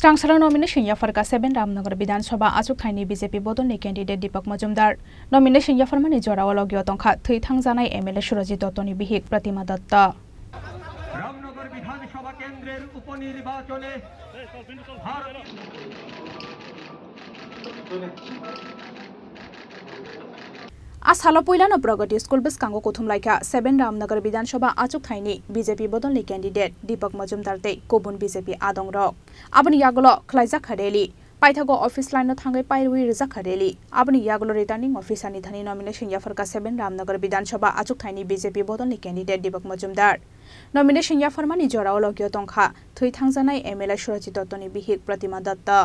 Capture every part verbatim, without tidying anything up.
Chwrangsalo nomination yapharkha seven Ramnagar Bidhan Sabha achukthai ni B J P bodol ni candidate Deepak Majumdar. Nomination yapharmani jorao logio tongkha thwi thangjanai M L A Surajit Dotto ni bihik Pratima Dutta. Ramnagar বিধানসভা কেন্দ্রের উপনির্বাচনে Bharat A salo puilano Pragati School bwskango kuthum laikha seven Ramnagar Bidhan Sabha achukthai ni B J P bodol ni candidate Deepak Majumdar tei kubun B J P adongrok. Aboni yagulo khlaijakha rally. Paithago office line no thangwi pairwi rwjakha rally. Aboni yagulo returning officer ni thani nomination yapharkha seven Ramnagar Bidhan Sabha achukthai ni B J P bodol ni candidate Deepak Majumdar. Nomination yapharmani jorao logio tongkha thwi thangjanai M L A Surajit Dotto ni bihik Pratima Dutta.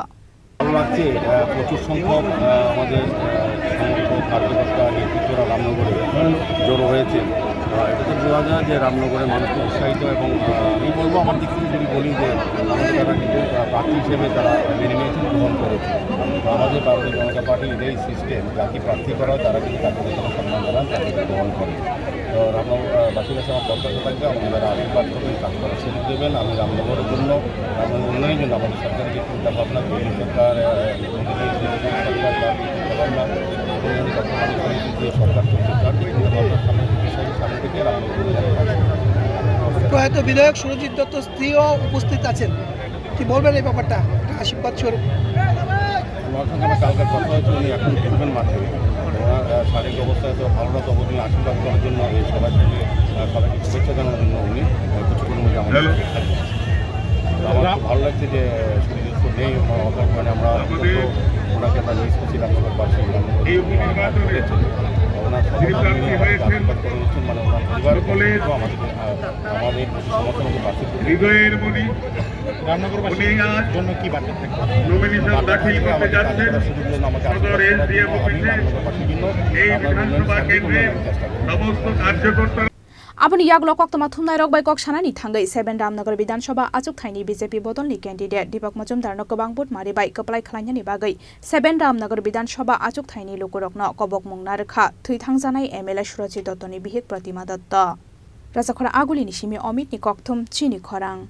ভালো লাগছে, আহ, প্রচুর সংখ্যক, আহ, আমাদের, আহ, সমর্থক, কার্যকর্তা, নেতৃত্বরা রামনগরে জড়ো হয়েছে। আহ, এটা তো বোঝা যায় যে রামনগরের মানুষ খুব উৎসাহিত এবং, আহ, আমি বলবো আমার দিক থেকে যদি বলি যে আমাদের তারা কিন্তু, আহ, প্রার্থী হিসেবে তারা মেনে নিয়েছেন, গ্রহণ করেছে। তো আমাদের ভারতীয় জনতা পার্টির এটাই সিস্টেম, যাকে প্রার্থী করা হয় তারা কিন্তু তাকে যেখানে সম্মান জানান, তাকে গ্রহণ করে। তো রামনগর, আহ, বাসীর কাছে আমার প্রত্যাশা থাকবে, আপনারা আশীর্বাদ করবেন, কাজ করার সুযোগ দেবেন। আমি রামনগরের জন্য, রামনগর উন্নয়নের জন্য আমাদের সরকারের যে চিন্তা ভাবনা, কেন্দ্র সরকার, আহ, মোদী সরকার, তার যে চিন্তা ভাবনা, এবং বর্তমানে যে সরকার চলছে, তার যে চিন্তা ভাবনা সামনে, সামনে থেকে রামনগর উন্নয়ন হবে। প্রয়াত বিধায়ক সুরজিৎ দত্ত স্ত্রীও উপস্থিত আছেন, কি বলবেন এই ব্যাপারটা, একটা আশীর্বাদ স্বরূপ? ওনার সঙ্গে আমার কালকে কথা হয়েছে, উনি এখন ফিরবেন মাঠে। ওনার, আহ, শারীরিক অবস্থা হয়তো ভালো না, তবু উনি আশীর্বাদ করার জন্য এই সবার সঙ্গে, আহ, সবাইকে শুভেচ্ছা জানানোর জন্য উনি, আহ, কিছুক্ষণের মধ্যে আমাদের হ্যালো। সঙ্গে থাকবেন। তো আমার খুব ভালো লাগছে যে, আহ, সুরজিৎ নেই, ওনার অভাব, মানে, আমরা অন্তত ওনাকে আমরা মিস করছি, রামনগরবাসী, রামনগর এই উপনির্বাচনে ওনার সমাধান নিয়ে আমাদেরকে আশীর্বাদ করে দিচ্ছেন, মানে, ওনার পরিবার সকলের আমাদেরকে, আহ, আমাদের সমস্ত রকম পাশে হৃদয়ের মণি। রামনগরবাসীর উনি আজ জন্য কি বার্তা থাকবে? নমিনেশন দাখিল করতে যাচ্ছেন সদর এসডিএম অফিসে। এই বিধানসভা কেন্দ্রের সমস্ত কার্যকর্তারা Aboni yagulo koktwma thumnairok bai kok sanani thangwi seven Ramnagar Bidhan Sabha achukthai ni B J P bodol ni candidate Deepak Majumdar no kwbang vote mari bai kwplai khlainani bagwi seven Ramnagar Bidhan Sabha achukthai ni lukurok no kobokmung narwkha thwi thangjanai M L A Surajit Dotto ni bihik Pratima Dutta. Rajakhora Aguli ni simi Amit ni kokthum chini khorang.